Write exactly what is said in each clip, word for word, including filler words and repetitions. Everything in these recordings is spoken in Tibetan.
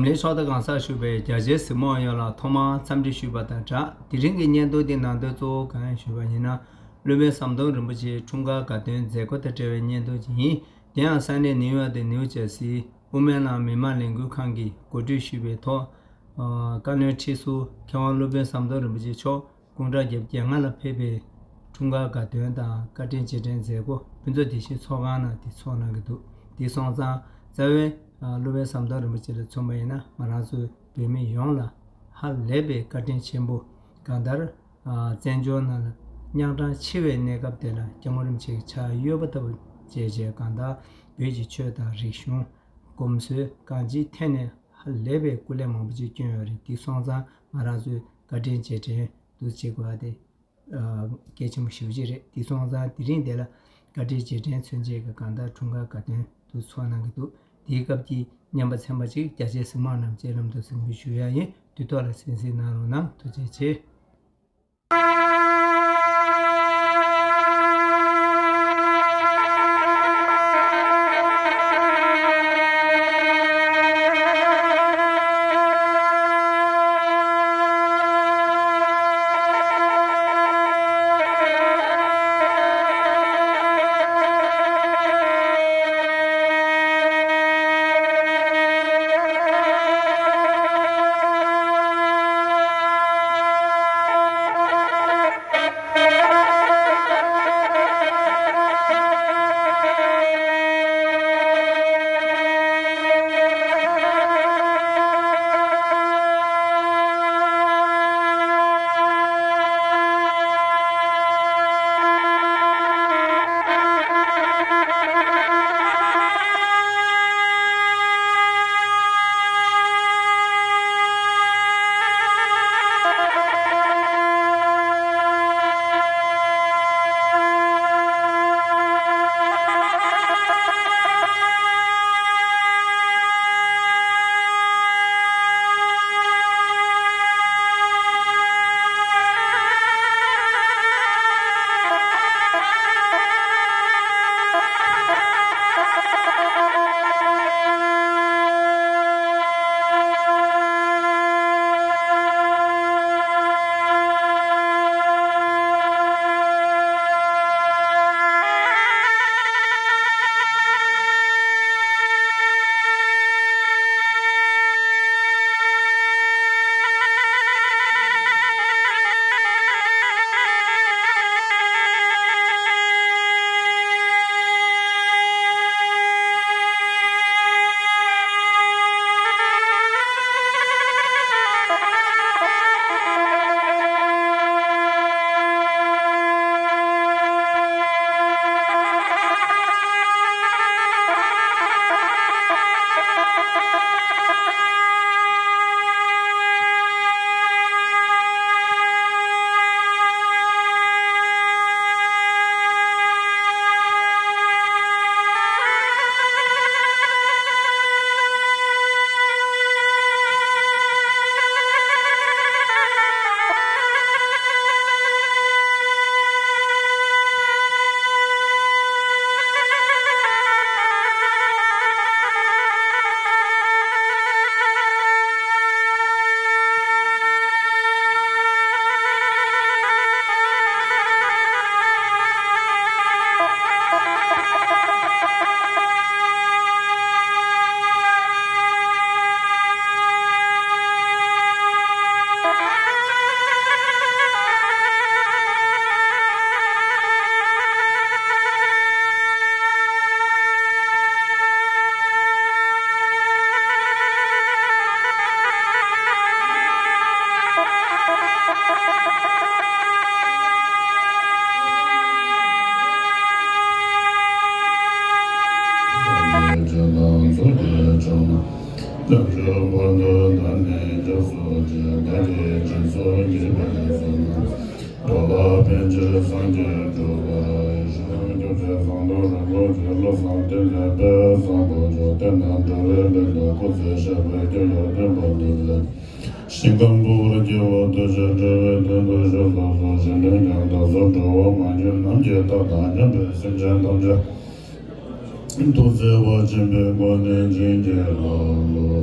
ནས་ཕྱོགས་མཐའ་གང་སར་བཞུགས་པའི་རྒྱ་ཆེའི་གཟིགས་མོ་བ་ཡོངས་ལ་ཐོག་མར་འཚམས་འདྲི་ཞུས་པ་དང་སྦྲགས། དེ་རིང་གི་བརྙན་ཐུང་འདི་ནང་དོན་གཙོ་བོ་གང་ཡིན་ཞུས་པ་ཡིན་ན། སློབ་དཔོན་ཟམ་གདོང་རིན་པོ་ཆེའི་འཁྲུངས་སྐར་དགའ་སྟོན་མཛད་སྒོ་དང་འབྲེལ་བའི་བརྙན་ཐུང་ཅིག་ཡིན། དེ་ཡང་ས་གནས་ནིའུ་ཡོག་དང་ནིའུ་ཇར་སིའི་དབུ་མའི་ལམ་མི་མང་ལས་འགུལ་ཁང་གིས་གོ་སྒྲིག་ཞུས་པའི་ཐོག་ཨ། བཀའ་བློན་ཁྲི་ཟུར་མཁས་དབང་སློབ་དཔོན་ཟམ་གདོང་རིན་པོ་ཆེ་མཆོག་སྐུ་ཕྲེང་བརྒྱད་ཅུ་གྱ་ལྔ་ལ་ཕེབས་པའི་འཁྲུངས་སྐར་དགའ་སྟོན་དང་བཀའ་དྲིན་རྗེས་དྲན་མཛད་སྒོ་ཕུན་ཚོགས་བདེ་ཆེན་ཚོགས་ཁང་ནང་དེ་ཚོགས་གནང་གི་འདུག་དེ་སོང་ཙང་རྩ་བའི་ཨ། སློབ་དཔོན་ཟམ་གདོང་རིན་པོ་ཆེ་ལ་མཚོན་པ་ཡིན་ན། ང་རང་ཚོའི་བོད་མི་ཡོངས་ལ་ཧ་ལས་པའི་བཀའ་དྲིན་ཆེན་པོ། གང་ལྟར། ཨ། བཙན་བྱོལ་ནང་ལ་རྙོག་དྲ་ཆེ་བའི་གནས་སྐབས་དེ་ལ་སྐྱབས་མགོན་རིན་པོ་ཆེ་གི་ཕྱག་གཡོན་པ་ལྟ་བུ་བྱས་བྱས། གང་ལྟར་བོད་ཀྱི་ཆོས་དང་རིག་གཞུང་། གོམས་སྲོལ། གང་ཅིའི་ཐད་ནས་ཧ་ལས་པའི་སྐུ་ལས་མང་པོ་ཅིག་བསྐྱོན་ཡོད་རེད། དེ་སོང་ཙང་ང་རང་ཚོས་བཀའ་དྲིན་རྗེས་དྲན་དུ་བྱེད་དགོས་པ་དེ། ཨ། གལ་ཆེན་པོ་ཞེ་པོ་ཅིག་རེད། དེ་སོང་ཙང་དེ་རིང་འདི་ལ་བཀའ་དྲིན་རྗེས་དྲན་མཚོན་བྱེད་ཀྱི་གང་ལྟར་འཁྲུངས་སྐར་དགའ་སྟོན་དུ་ཚོགས་གནང་གི་འདུག་དེའི་སྐབས་ཀྱི་བརྙན་པར་ཚན་པ་ཅིག་རྒྱ་ཆེའི་གཟིགས་མོ་བ་རྣམས་སྤྱན་ལམ་དུ་གཟིགས་འབུལ་ཞུ་ཡ་ཡིན། དུས་ཐོག་ལ་གསན་གཟིགས་གནང་རོགས་གནང་། ཐུགས་རྗེ་ཆེ། འགྲོ་ལ་ཕན་ཕྱིར་སངས་རྒྱས་འགྲུབ་པར་ཤོག་སྐྱབས་རྗེ་ཟམ་གདོང་རིན་པོ་ཆེ་བློ་བཟང་བསྟན་འཛིན་དཔལ་བཟང་པོ་མཆོག་བསྟན་དང་འགྲོ་བའི་དོན་དུ་སྐུ་ཚེ་ཞབས་པད་སྐྱོང་བར་བརྟན་པར་འདུད་པའི། ཞིང་ཁམས་འགྲོ་བར་སྐྱེ་བོ་ཐམས་ཅད་འགྲོ་བའི་དོན་དུ་ཤོག་ལགས་སོ། གཞན་དོན་ཀྱང་དག་གསུམ་འགྲོ་བ་མ་གྱུར་ནམ་མཁའི་མཐའ་དང་མཉམ་པའི་སེམས་ཅན་ཐམས་ཅད་ཐུགས་བརྩེ་བ་ཆེན་པོའི་སྒོ་ནས་བྱིན་གྱིས་བརླབ་ལོ།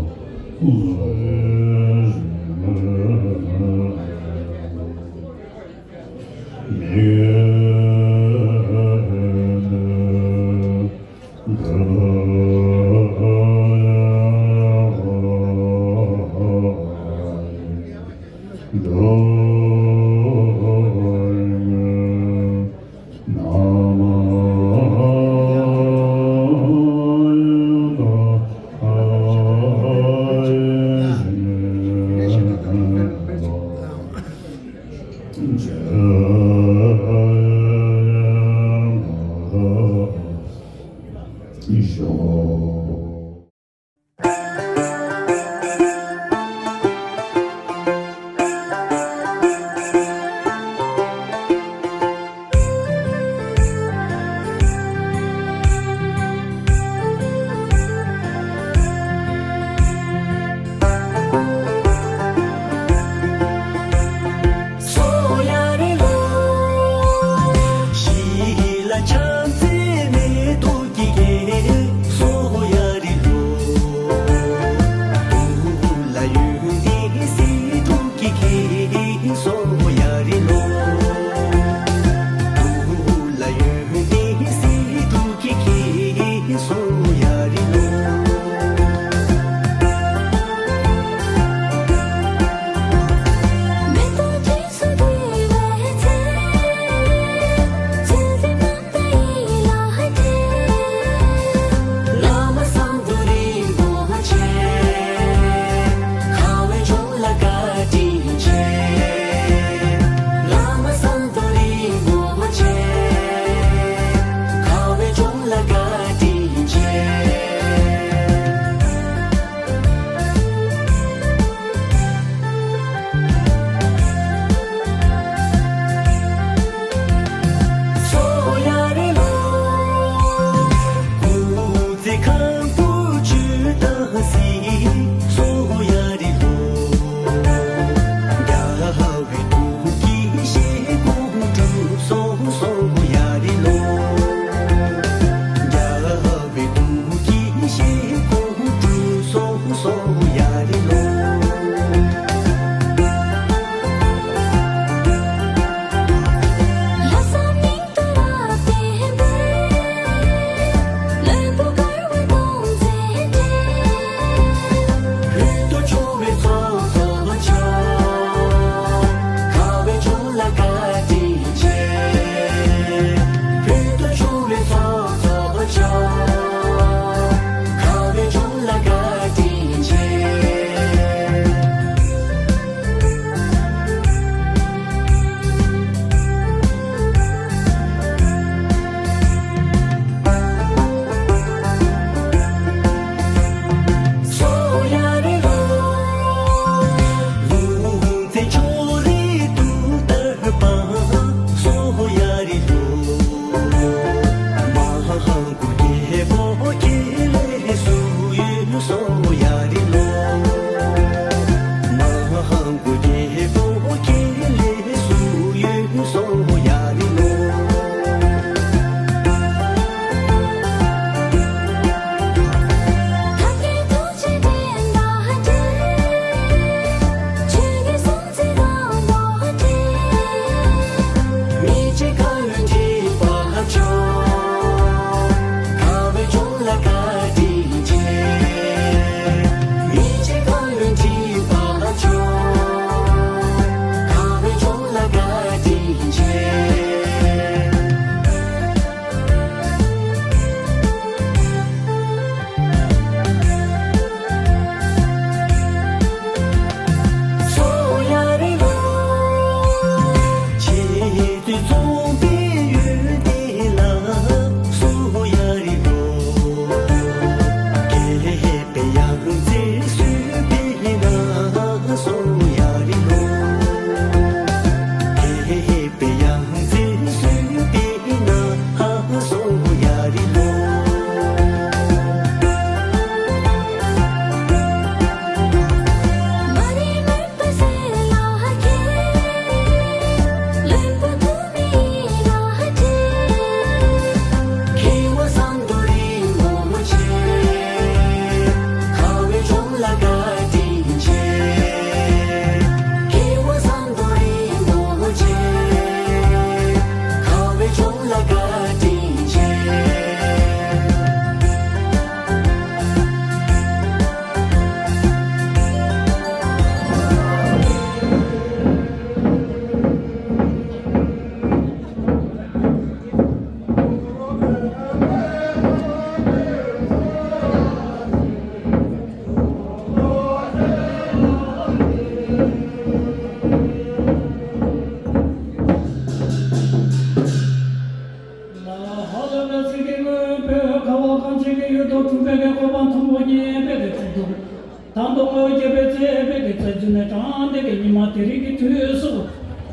བའི་ཚེ་བོད་ཀྱི་རྩ་རྒྱུད་ནས་དྲངས་ཏེ་གི་ཉི་མ་དེ་རིང་གི་དུས་སུ།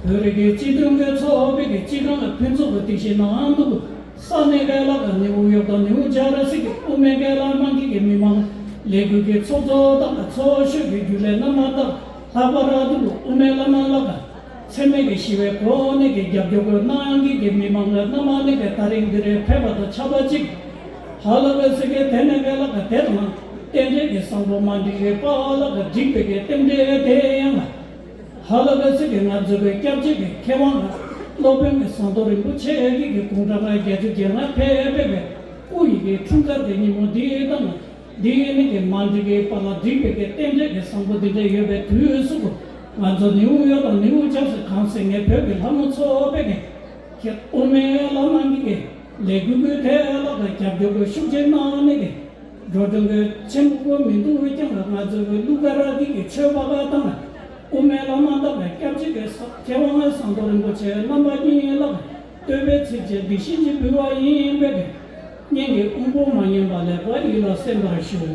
བོད་རིགས་ཀྱི་སྤྱི་མཐུན་གྱི་ཚོགས་པའི་གི་སྤྱི་ཁང་ལ་ཕུན་ཚོགས་ཀྱི་དེ་བཞིན་ནང་དུ། ས་གནས་ཀྱི་ལ་ཁ་ནེའུ་ཡོག་དང་ནེའུ་ཇར་སི་གི་དབུ་མའི་གི་བླ་མ་གི་གི་མི་མང་ལས་འགུལ་གྱི་ཚོགས་གཙོ་དང་ཚོགས་གཞོན་གྱི་རྒྱུན་ལས་རྣམ་པ་དང་། ལྷག་པར་ཨ་དུ་དབུ་མའི་བླ་མ་ལ་ཁ་འཚེ་མེད་ཀྱི་ཞི་བའི་གོ་གནས་ཀྱི་རྒྱབ་སྐྱོར་གྱི་གནང་གི་གི་མི་མང་ལ་རྣམ་པ་ནས་གི་ད་རིང་འདི་རེ་ཕེབས་པ་དང་ཆ་བ་གཅིག་ཧ་ལ་གི་སི་གི་དེ་ནས་གི་ལ་ཁ་དེ་དང་རྟེན་འབྲེལ་གྱི་བཟང་པོ་མ་འགྲིག་གི་པ་ལ་ཁ་འགྲིག་པའི་གི་རྟེན་འབྲེལ་དེ་ཡང་ལ། ཧ་ལ་ག་སི་གི་ང་ཚོ་གི་སྐྱབས་རྗེ་གི་མཁས་དབང་ལ་སློབ་དཔོན་གི་ཟམ་གདོང་རིན་པོ་ཆེ་གི་གི་དགུང་གྲངས་ལ་བརྒྱད་ཅུ་གྱ་ལྔ་ཕེབས་པའི་སྐུ་ཡི་གི་འཁྲུངས་སྐར་གི་ཉིན་མོ་འདི་དང་འདི་ནི་གི་མ་འགྲིག་གི་པ་ལ་འགྲིག་པའི་གི་རྟེན་འབྲེལ་གི་བཟང་པོ་འདི་འདྲ་ཡོད་པའི་དུས་སུ་ང་ཚོ་ནེའུ་ཡོག་དང་ནེའུ་ཇར་སི་གང་སེ་ངའི་བོད་གི་ལྷ་མོ་ཚོགས་པའི་གི་ཁྱེད་དབུ་མའི་བླ་མ་གི་གི་ལས་འགུལ་གི་ཐད་ལ་གི་རྒྱབ་སྐྱོར་གི་ཤུགས་ཆེ་གནང་ནི་གི་འགྲོ་གྲོན་གྱི་ཆེན་པོ་མི་འདུག་ཀྱང་ང་ཚོའི་གླུ་གར་གྱི་ཆོས་པ་དང་དབུ་མའི་བླ་མ་དང་སྐྱབས་རྗེ་གི་མཁས་དབང་ཟམ་གདོང་རིན་པོ་ཆེ་རྣམ་པ་གཉིས་ལ་བསྟོད་པའི་ཚིགས་བཅད་འདི་བཞིན་གྱི་འབུལ་བ་ཡིན་པས། སྙན་གྱི་དབང་པོ་མ་ཉམས་པ་ལེགས་པར་ཡིད་ལ་གསན་པར་ཞུ།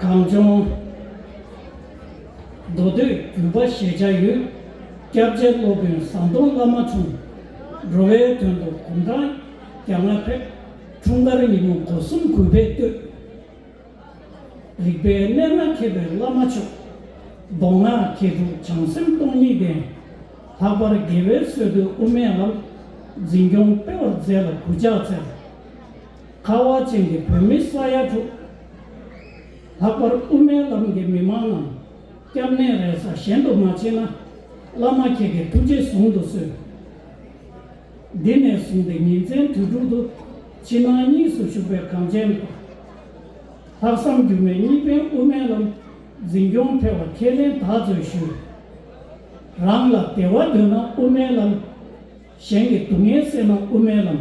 གངས་ལྗོངས་མདོ་སྟོད་བརྒྱུད་པ་ཞེས་བྱ་ཡུལ། སྐྱབས་རྗེ་སློབ་དཔོན་ཟམ་གདོང་བླ་མ་འཁྲུངས། འགྲོ་བའི་དོན་དུ་དགུང་གྲངས་གྱ་ལྔ་ཕེབས། འཁྲུངས་སྐར་ཉིན་མོ་སྒོ་གསུམ་གུས་པས་བསྟོད། རིག་པའི་གནས་ལྔ་མཁས་པའི་བླ་མ་མཆོག་མདོ་སྔགས་མཁས་གྲུབ་བྱང་སེམས་སྟོང་ཉིད་ལྡན། ལྷག་པར་དགེ་བའི་སྲོལ་གཏོད་དབུ་མའི་ལམ། འཛིན་སྐྱོང་སྤེལ་བར་མཛད་ལ་གུས་ཕྱག་འཚལ། ཁ་བ་ཅན་གྱི་བོད་མི་ས་ཡ་དྲུག་ལྷག་པར་དབུ་མའི་ལམ་གྱི་མི་མང་རྣམས་སྐྱབས་གནས་རེ་ས་གཞན་དུ་མ་ཕྱིན་ན། བླ་མ་ཁྱེད་ཀྱི་ཐུགས་རྗེས་བཟུང་དུ་གསོལ། འདི་ནས་བཟུང་སྟེ་ཉིན་མཚན་དུས་དྲུག་ཏུ་ཕྱི་ནང་གཉིས་སུ་བཞུགས་པའི་གངས་ཅན་པ། ལྷག་བསམ་འགྱུར་མེད་གཉིས་ལྡན་དབུ་མའི་ལམ། འཛིན་སྐྱོང་འཕེལ་བར་ཁས་ལེན་དག་མཛོད་ཞུ། རང་ལ་བདེ་བ་འདོད་ན་དབུ་མའི་ལམ། གཞན་གྱི་སྡུག་བསྔལ་སེལ་ན་དབུ་མའི་ལམ།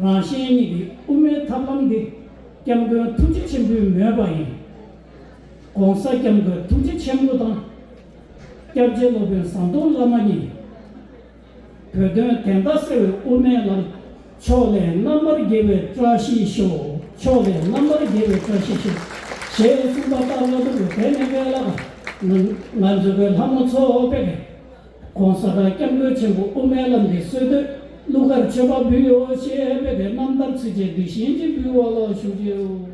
རང་གཞན་གཉིས་ཀྱི་དབུ་མའི་ཐབས་ལམ་འདི། སྐྱབས་མགོན་ཐུགས་རྗེ་ཆེན་པོའི་མོས་པ་ཡིན། ༸གོང་ས་༸སྐྱབས་མགོན་ཐུགས་རྗེ་ཆེན་པོ་དང་། སྐྱབས་རྗེ་སློབ་དཔོན་ཟམ་གདོང་བླ་མ་གཉིས། བོད་དོན་བདེན་མཐའ་གསལ་བའི་དབུ་མའི་ལམ། ཕྱོགས་ལས་རྣམ་པར་རྒྱལ་བའི་བཀྲ་ཤིས་ཤོག་ཕྱོགས་ལས་རྣམ་པར་རྒྱལ་བའི་བཀྲ་ཤིས་ཤོག་ཞེས་གསུངས་པ་ལྟར་ལ་དུ་དེ་ནས་བས་ལ་ང་ང་ཚོ་གི་ལྷ་མོ་ཚོ་པེ་གེ་༸གོང་ས་༸སྐྱབས་མགོན་ཆེན་པོ་དབུ་མའི་ལམ་གྱི་སྲོལ་གཏོད་གླུ་གར་མཆོད་པ་འབུལ་ཡོད་ཅེས་པེ་གེ་རྣམ་ཐར་ཚིགས་བཅད་འདི་བཞིན་གྱི་འབུལ་བ་ལ་ཞུ་རྒྱུ།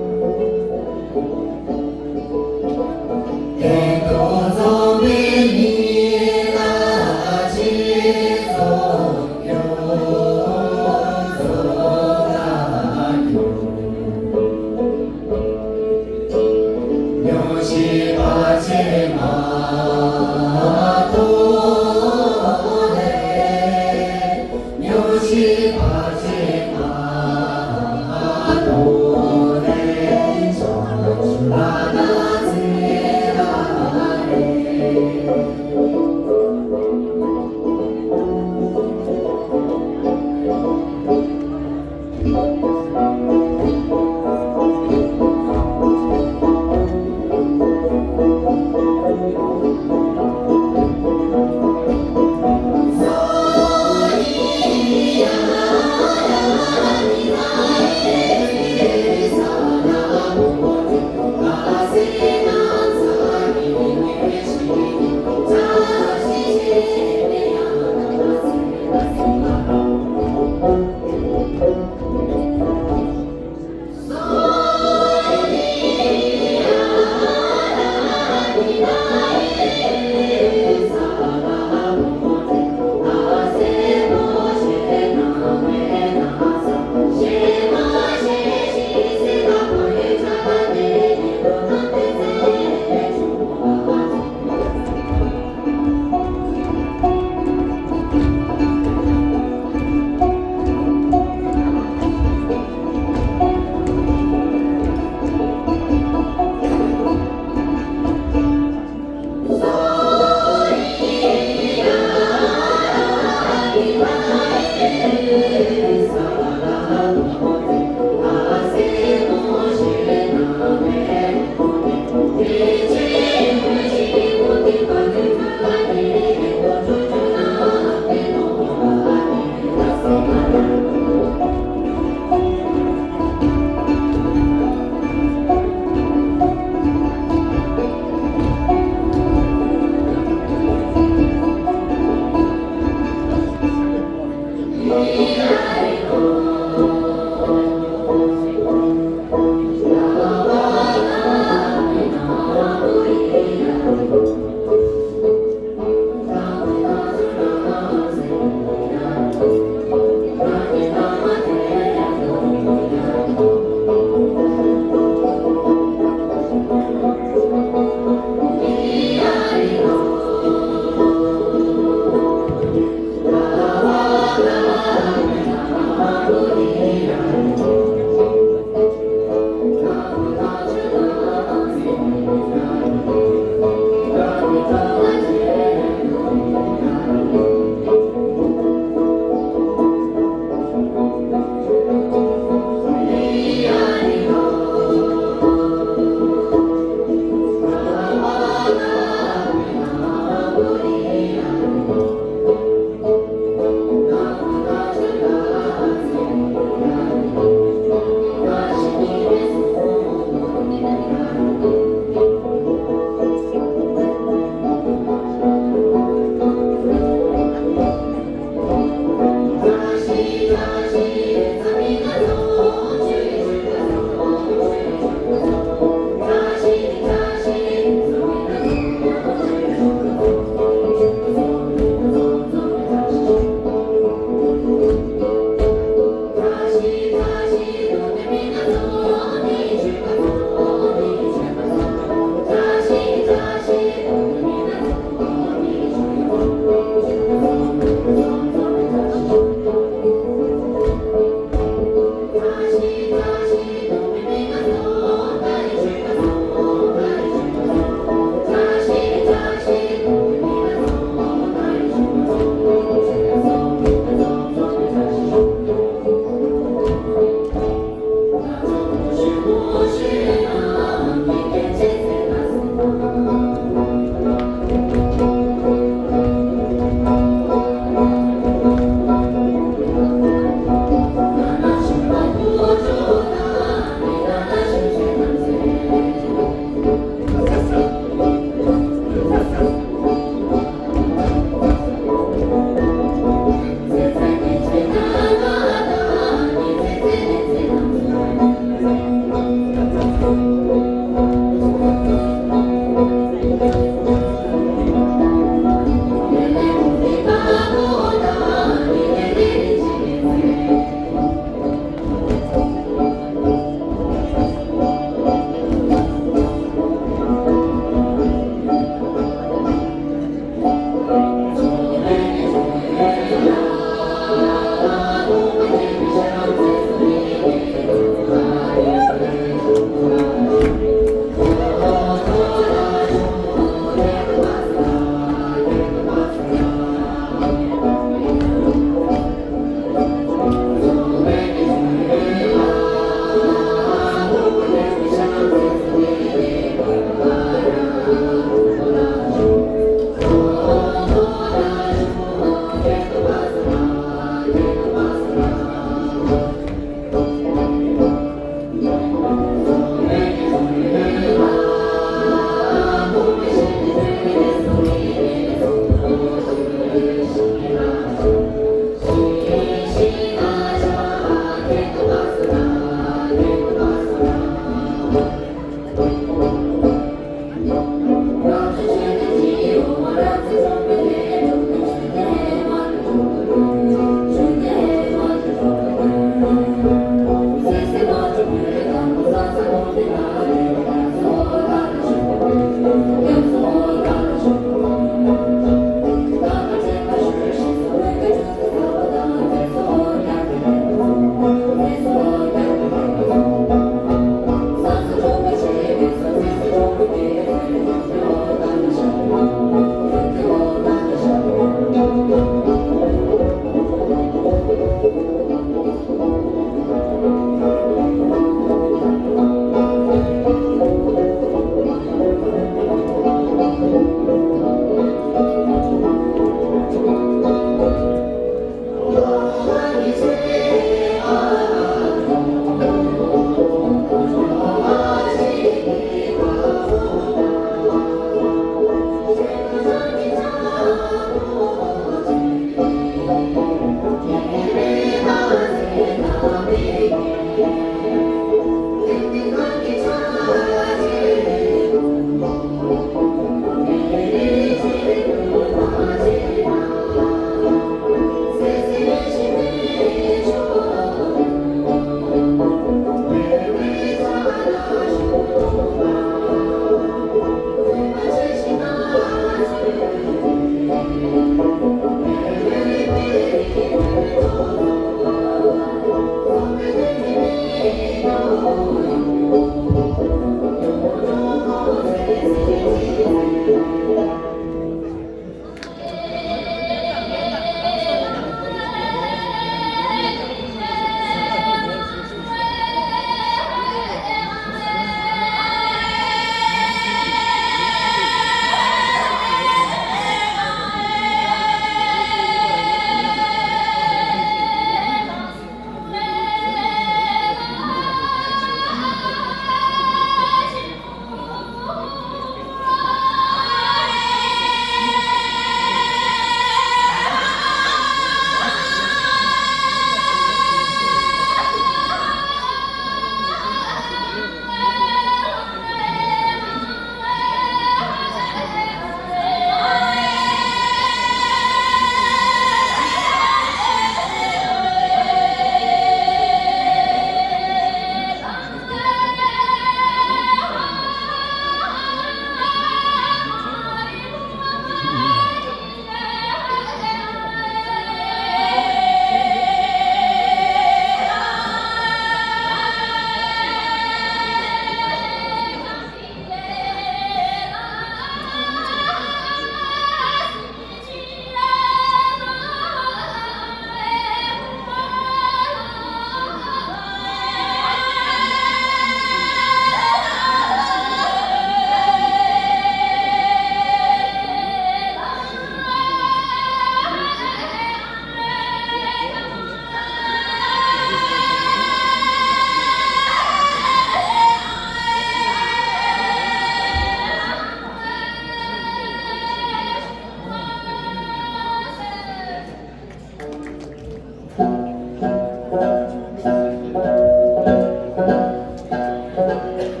བཀྲ་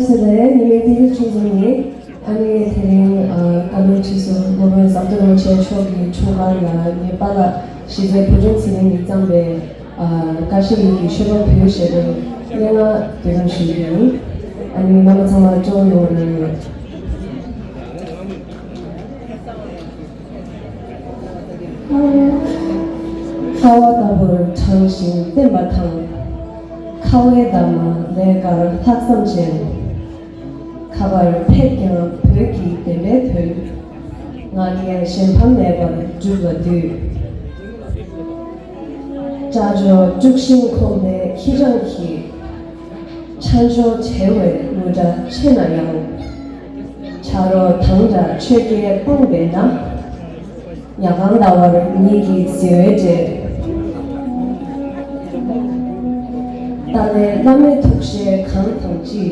ཤིས་བདེ་ལེགས། ངའི་མིང་ཏི་རུ་ཆུང་འཛིན་ཡིན། ཨ་ནི་དེ་རིང་ཨ་བཀའ་བློན་ཁྲི་ཟུར་སློབ་དཔོན་ཟམ་གདོང་རིན་པོ་ཆེ་མཆོག་གི་འཁྲུངས་སྐར་ལ་ངའི་པཱ་ལགས་གཞིས་རྩེ་བུ་ཆུང་ཚེ་རིང་གིས་བརྩམས་པའི་ཨ་ཀ་ཤི་ཡི་གི་མཆོད་པ་ཕུལ་ཞེས་པའི་སྙན་ངག་འབུལ་གཏམ་ཞུ་རྒྱུ་ཡིན། ཨ་ནི་རྣམ་པ་ཚང་མ་སྤྲོ་པོ་ཡོང་བ་ཡིན། ཁ་བ་ལྟ་བུར་དྲང་ཞིང་བརྟན་པ་དང་། ཁ་བའི་འདབ་མ་ལས་དཀར་ལྷག་བསམ་ཅན། ཁ་བར་ཕེབས་ཀྱང་བོད་ཀྱི་བདེན་པའི་དོན། ང་རྒྱལ་གཞན་ཕམ་མེད་པར་སྒྲུབ་ལ་འདུད། སྐྲ་འཇོ་དཀྲུག་ཤིང་ཁོམ་པའི་ཁྱི་སྤྱང་གིས། ཆ་འཇོ་བྲལ་བའི་ངུ་སྒྲ་ཆེ་ན་ཡང་། ཆ་རོགས་དང་འདྲ་ཆོས་སྐལ་སྤངས་པས་ན། ཉ་གང་ཟླ་བར་ཉིད་ཀྱི་གཟི་འོད་འདྲེས། ཏཱ་ལའི་བླ་མའི་ཐུགས་བཞེད་གང་དང་ཅི།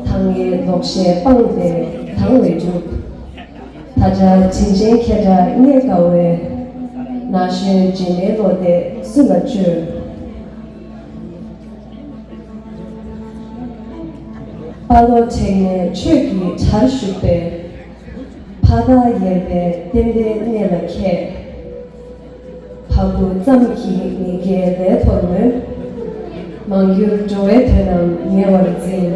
ད་ངས་ལོག་བཤད་སྤངས་ཏེ་དང་བས་འཇུག་ད་ཆ་དྲིན་ཆེན་ཁྱེད་འདྲ་རྙེད་དཀའ་བས། ན་གཞོན་འཇིགས་མེད་བློ་གཏད་སུ་ལ་བཅོལ། དཔའ་བློ་དྲེགས་ནས་ཆོས་ཀྱི་གྲྭར་ཞུགས་པའི། ཕ་རྒས་ཡལ་བའི་བསྟན་པའི་གནས་ལ་ཁྱེད། བ་སྤུ་ཙམ་གྱིས་མི་དགེའི་ལས་འཐོར་མོད། མང་འགྱུར་འགྲོ་བའི་དོན་རྣམས་ཉེ་བར་འཛིན།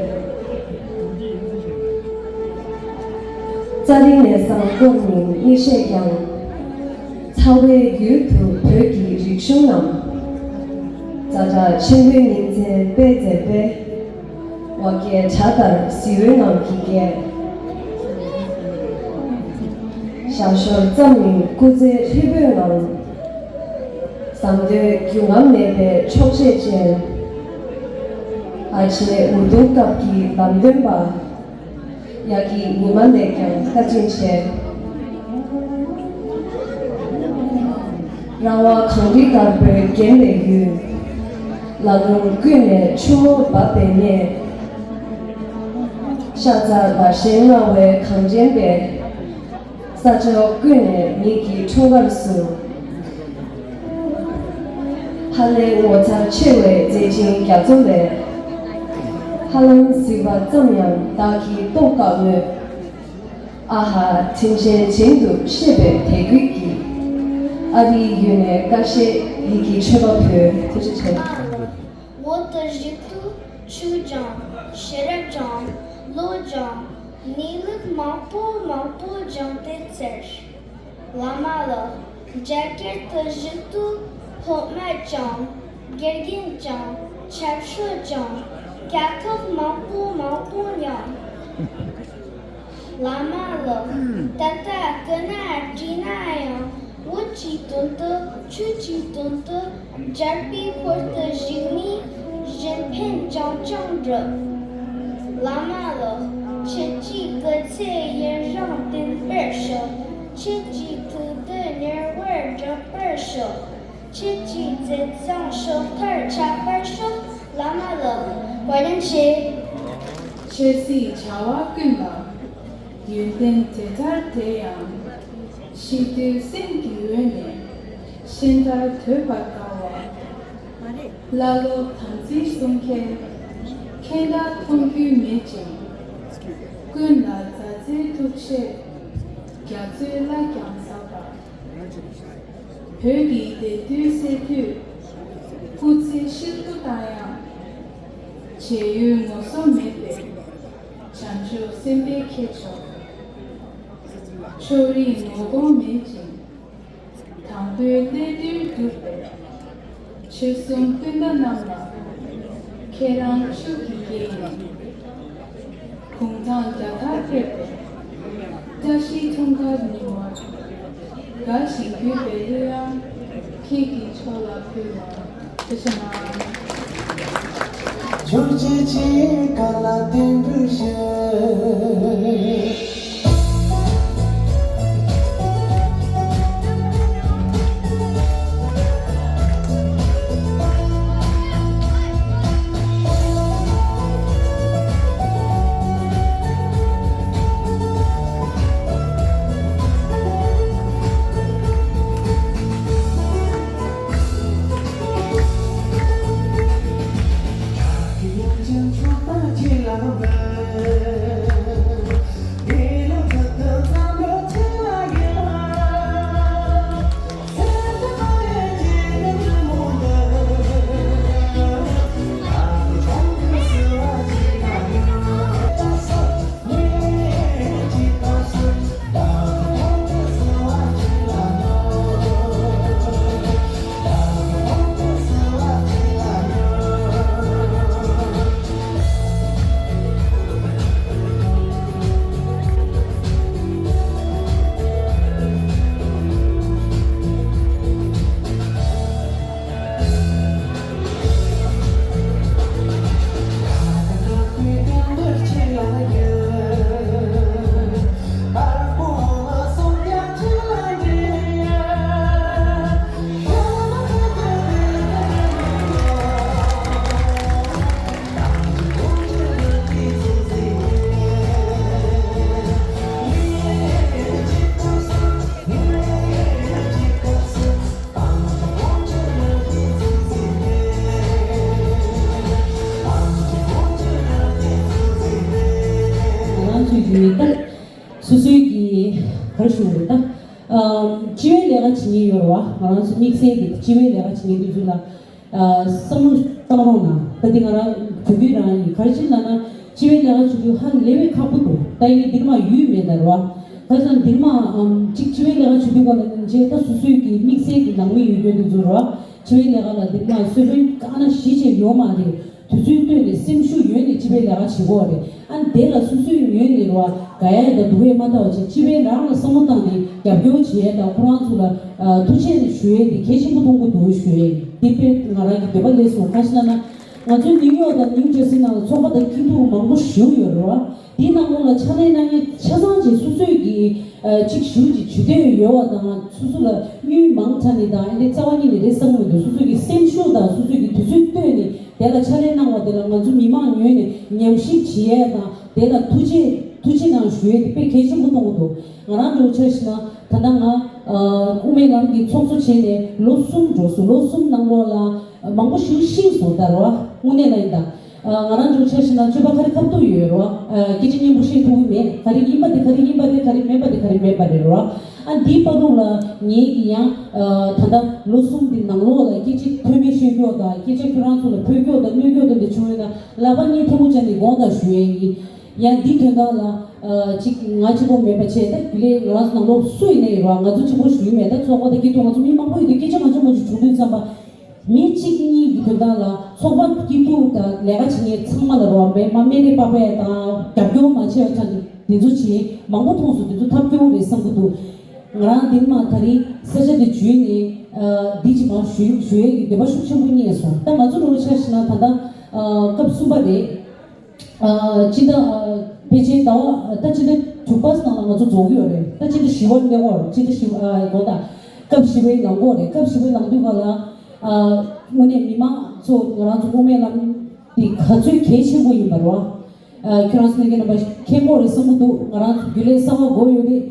ཙཱ་རི་ནས་བཟང་སྐོར་ཉིན་གཉིས་བཤད་ཀྱང་། ཚ་བའི་ཡུལ་དུ་བོད་ཀྱི་རིག་གཞུང་རྣམས། ཛ་དྲག་ཆེན་པོའི་ཉིན་མཚན་སྤེལ་མཛད་པས། ཝ་སྐྱེས་བྲག་ལྟར་གཟི་འོད་ངང་གིས་རྒྱས། ཞར་ཞོར་ཙམ་ཉིད་སྐུ་ཚེ་ལྷུན་པོའི་ངང་། ཟམ་དོན་རྒྱུན་རྔམ་མེད་པའི་ཕྱོགས་བཅས་ཅན། ཨ་ཆེ་འུ་དུམ་སྐབས་ཀྱི་ལམ་སྟོན་པ། ཡ་གི་ཉི་མ་ལས་ཀྱང་བཀའ་དྲིན་ཆེ། ར་བ་གངས་རི་ལྟར་བོད་རྒན་པའི་ཡུལ། ལ་ལུང་ཀུན་ནས་ཆུ་མོ་འབབ་པའི་གནས། ཤ་ཚ་ལ་ཞེན་མངའ་བའི་གངས་ཅན་པའི། ས་ཕྱོགས་ཀུན་ནས་ཉིད་ཀྱི་འཁྲུངས་སྐར་བསུ། ཧ་ལའི་ངོ་མཚར་ཆེ་བའི་མཛེས་ཆེན་རྒྱ་མཚོ་ལས། ཧ་ལམ་གཟིགས་པ་ཙམ་ཡང་བདག་གིས་རྟོགས་དཀའ་མོད། ཨ་ཧ་དྲིན་ཆེན་བྱིན་དུ་ཤེས་པའི་དད་གུས་ཀྱིས། ཨ་རིའི་ཡུལ་ནས་ཀ་ཤེ་ཡིད་ཀྱི་མཆོད་པ་ཕུལ། ཐུགས་རྗེ་ཆེ། བོད་དུ་བཞུགས་དུས་ཆོས་སྦྱངས། ཤེས་རབ་སྦྱངས། བློ་སྦྱངས། གནས་ལུགས་མང་པོ་མང་པོ་སྦྱངས་ཏེ་བཙལ། བླ་མ་ལགས། རྒྱ་གར་དུ་བཞུགས་དུས་སློབ་མ་སྦྱངས། དགེ་རྒན་སྦྱངས། ཆབ་སྲིད་སྦྱངས། སྐད་ཐོག་མང་པོ་མང་པོ་མྱངས། བླ་མ་ལགས། ད་ལྟ་སྐུ་ན་བགྲེས་ན་ཡང་། བོད་ཀྱི་དོན་དུ་ཆོས་ཀྱི་དོན་དུ། རྒྱལ་པོའི་འཁོར་དུ་བཞུགས་ནས། གཞན་ཕན་རྐྱང་རྐྱང་བསྒྲུབ། བླ་མ་ལགས། ཁྱེད་ཀྱི་སྐུ་ཚེ་ཡུན་རིང་བརྟན་པར་ཤོག་ཁྱེད་ཀྱི་ཐུགས་འདོད་མྱུར་བར་འགྲུབ་པར་ཤོག་ཁྱེད་ཀྱི་མཛད་བཟང་ཕྱོགས་མཐར་ཁྱབ་པར་ཤོག་བླ་མ་ལགས། བཀའ་དྲིན་ཆེ། ཆོས་སྲིད་བྱ་བ་ཀུན་ལ། ཡོན་ཏན་དེ་ལྟར་དེ་ཡང་། ཤེས་འདོད་སེམས་ཀྱི་འོད་ནས། གཞན་དག་ཐོས་པར་དཀའ་བ། ཀླ་ཀློ་དམ་ཚིག་གསུང་མཁན། མཁན་དག་མཐོང་རྒྱུ་མེད་ཅིང་། ཀུན་ལ་མཛའ་བརྩེའི་ཐུགས་རྗེས། རྒྱ་མཚོའི་བླ་རྒྱངས་ཟ་བ། བོད་ཀྱི་བདེ་སྡུག་སེལ་དུས། སྐུ་ཚེ་ཤིན་ཏུ་བརྟན་ཡང་། བྱེད་ཡུལ་ངོ་སོ་མེད་པའི། བྱང་ཆུབ་སེམས་དཔའི་ཁྱེད་མཆོག་ཕྱོགས་རིས་ངོ་གདོང་མེད་ཅིང་། དང་པོའི་གནས་དུས་གྲུབ་པའི། ཆོལ་གསུམ་སྤུན་ཟླ་རྣམས་ལ། ཁྱེད་རང་ཆུ་གི་རྐྱེན་ཡིན། གུང་ཐང་རྒྱ་གར་ཕེབས་པའི། བཀྲ་ཤིས་འཁྲུངས་སྐར་ཉིན་མོར། དགའ་ཞིང་གུས་པའི་གླུ་དབྱངས། ཁྱེད་ཀྱི་ཕྱོགས་ལ་ཕུལ་བ། ཐུགས་རྗེ་གནང་། ཆོས་ཀྱི་ཆེ་ག་ལ་བསྟན་པའི་ཞལ། ང་རང་ཚོའི་རྒྱུད་ནས་ད་སོ་སོའི་གི་ག་རེ་ཞུ་དགོས་རེད་ད། ཨམ། སྤྱི་པའི་ལས་ཀ་བྱེད་མཁན་ཡོད་རེད་བ། ང་རང་ཚོ་དམིགས་བསལ་གྱི་སྤྱི་པའི་ལས་ཀ་བྱེད་མཁན་དེ་ཚོ་ལ་ཨ། བསམ་བློ་བཏང་རོགས་གནང་། ད་དེ་ང་རང་དུས་རྒྱུན་རང་ཡིན། ག་རེ་བྱེད་ལབ་ན་སྤྱི་པའི་ལས་ཀ་བྱེད་རྒྱུ་ཧ་ལས་པའི་ཁག་པོ་འདུག་ད་ཡིན་ནའི་འདིར་མ་ཡུལ་མེད་ད་རེད་བ། ག་རེ་ཟེར་ན་འདིར་མ་ཨམ། གཅིག་སྤྱི་པའི་ལས་ཀ་བྱེད་དུས་ག་ལ་ནང་བྱས་ད་སོ་སོའི་གི་དམིགས་བསལ་གྱི་ནང་མི་ཡོད་རྒྱུ་དེ་ཚོ་རེད་བ། སྤྱི་པའི་ལས་ཀ་ལ་འདིར་མ་གསོལ་དཔོན་ག་ན་གཞི་བྱས་ཡོད་མ་རེད། དུས་ཚོད་བཏོན་ནས་སེམས་ཤུགས་ཡོད་ནས་སྤྱི་པའི་ལས་ཀ་བྱེད་དགོས་རེད། ཨ་ནི་དེ་ལ་སོ་སོའི་ངོས་ནས་རེད་བ། དགའ་ཡས་དང་སྡུག་ཡས་མ་ལྟ་བ་བྱས་སྤྱི་པའི་རང་ལ་བསམ་བློ་བཏང་ནས་རྒྱབ་སྐྱོར་བྱེད་ཡས་དང་ཁོ་རང་ཚོ་ལ་ཨ། ཐུགས་རྗེ་ཆེ་ཞུ་ཡས་དེ་གལ་ཆེན་པོ་མཐོང་གི་འདུག་ཞུ་ཡས་ཡིན། འདི་དཔེ་ང་རང་གི་འདོད་པ་སླེབས་སོང་། ག་ཞེ་ན་ན། ང་ཚོའི་ནིའུ་ཡོག་དང་ནིའུ་ཇར་སི་ནང་ལ་ཚོགས་པ་དང་སྐྱིད་སྡུག་མང་པོ་ཞིག་ཡོད་རེད་བ། དེའི་ནང་ལོགས་ལ་ཕྱག་ལས་གནང་མཁན་ཆ་ཚང་ཅིག་སོ་སོའི་གི་ཨ། ཅིག་ཞུ་ཅིག་ཇུས་འདོན་ཡོད་པ་དང་སོ་སོ་ལ་དངུལ་མང་དྲགས་ནས་དང་ཨ་ནི་རྩ་བ་ཉིད་ནས་རེད་བསམ་གི་མི་འདུག་སོ་སོ་གི་སེམས་ཤུགས་དང་སོ་སོ་གི་དུས་ཚོད་བཏོན་ནས་དེ་ལ་ཕྱག་ལས་གནང་བ་དེ་ལ་ང་ཚོ་མི་མང་ངོས་ནས་ཉམས་ཞིབ་བྱེད་ཡས་དང་དེ་ལ་ཐུགས་རྗེ་ཐུགས་རྗེ་གནང་ཞུ་ཡས་དེ་དཔེ་གལ་ཆེན་པོ་མཐོང་གི་འདུག་ང་རང་འདྲ་བོ་ཆ་བཞག་ན་ད་ལྟ་ང་ཨ། དབུ་མའི་ལམ་གྱི་ཚོགས་གཙོ་བྱས་ནས་ལོ་གསུམ་འགྲོ་སོང་། ལོ་གསུམ་ནང་ལོགས་ལ་མང་པོ་ཞིག་ཤེས་སོང་ད་རེད་བ། དངོས་གནས་ལ་ཡིན་ད། ང་རང་ཚོ་ཆ་བཞག་ན་སྤྱོད་པ་ག་རེ་ཁ་ཐུག་ཡོད་རེད་བ། སྐད་ཆ་སྙན་པོ་བཤད་ཐུབ་ཀྱི་མེད། ག་རེ་ཡིན་པ་དེ་ག་རེ་ཡིན་པ་རེད། ག་རེ་མེད་པ་དེ་ག་རེ་མེད་པ་རེད་རེད་བ། ཨ་འདིའི་བར་དུ་ལ་ངེད་ཀྱིས་ཡང་ད་ལྟ་ལོ་གསུམ་འདི་ནང་ལོགས་ལ་སྐད་ཆ་མཐོ་དམན་བཤད་རྒྱུ་དང་སྐད་ཆ་ཁྱོད་རང་ཚོ་ལ་ཕུལ་རྒྱུ་དང་གནོད་རྒྱུ་དང་འདི་བྱུང་ཡོད་ན་ལག་པ་གཉིས་ཐལ་མོ་སྦྱར་ནས་དགོངས་དག་ཞུ་ཡས་ཡིན། ཡང་འདིའི་དོན་དག་ལ་ཅིག་ང་གཅིག་པོ་མེད་པ་བྱས་ད་རྒྱུན་ལས་ང་རང་ཚོ་ནང་ལོགས་སུ་ཡིན་ན་ཡོད་རེད་བ། ང་ཚོ་གཅིག་པོ་ཞུ་ཡི་མེད། ད་ཚོགས་པ་དང་སྐྱིད་སྡུག་ང་ཚོ་མི་མང་པོ་ཡོད་དུས་སྐད་ཆ་མ་འཆམ་མ་འཆམ་བྱུང་དུས་ཙམ་པ། མི་གཅིག་གཉིས་ཀྱི་དོན་དག་ལ་ཚོགས་པ་སྐྱིད་སྡུག་དང་ལས་ཀ་བྱེད་མཁན་ཚང་མ་ལ་རོགས་པས་མ་སྨད་རེས་པ་ཕས་དང་རྒྱབ་སྐྱོར་མ་བྱས་པ་ཙམ་གྱིས་ དེ་ཚོ་བྱས་མང་པོ་མཐོང་སོང་། དེ་ཚོ་ཐབས་སྐྱོ་བོ་རེད་བསམ་གྱི་འདུག། ང་རང་འདི་མ་ད་རིང་ས་ཆ་འདི་འཇུས་ནས་འདི་ཅི་མ་ཞུ་ཞུ་ཡས་ཀྱི་འདོད་པ་ཤུགས་ཆེན་པོ་རྙེད་སོང་། ད་ང་ཚོ་རུ་ཆ་ཞིག་ན་ད་ལྟ་སྐབས་གསུམ་པ་རེད། སྤྱི་ཟླ་ཕལ་ཆེར་ཟླ་བ་ད་སྤྱི་ཟླ་དྲུག་པ་ནང་ལ་ང་ཚོ་རྫོགས་ཀྱི་ཡོད་རེད། ད་སྤྱི་ཟླ་བཞི་པ་སླེབས་ཡོད་རེད། སྤྱི་ཟླ་བཞི་པ་དགོངས་དག་སྐབས་བཞི་པའི་ནང་གོ་རེད། སྐབས་བཞི་པའི་ནང་དུས་ག་ལ་དངོས་གནས་མི་མང་ཚོ་ང་རང་ཚོ་དབུ་མའི་ལམ་འདི་ག་ཚོད་གལ་ཆེན་པོ་ཡིན་པ་རེད་བ། ཁྱོད་རང་ཚོ་ལྷན་རྒྱས་རྣམ་པ་མཁྱེན་གྱི་རེད་བསམ་གྱི་འདུག། ང་རང་ཚོ་རྒྱུན་ལས་གསར་པ་དགོས་ཡོད་རེད།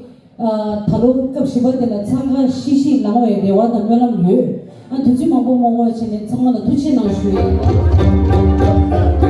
ད་ལོ་སྐབས་བཞི་པ་དེ་ལ་འཚང་ཁ་ཤིག་ཤིག་ལངས་པའི་རེ་བ་དང་སྨོན་ལམ་ཡོད། ཨ་དུས་ཚོད་མང་པོ་མ་འགོར་བ་བྱས་ནས་ཚང་མ་ལ་ཐུགས་རྗེ་གནང་ཞུ་ཡིན།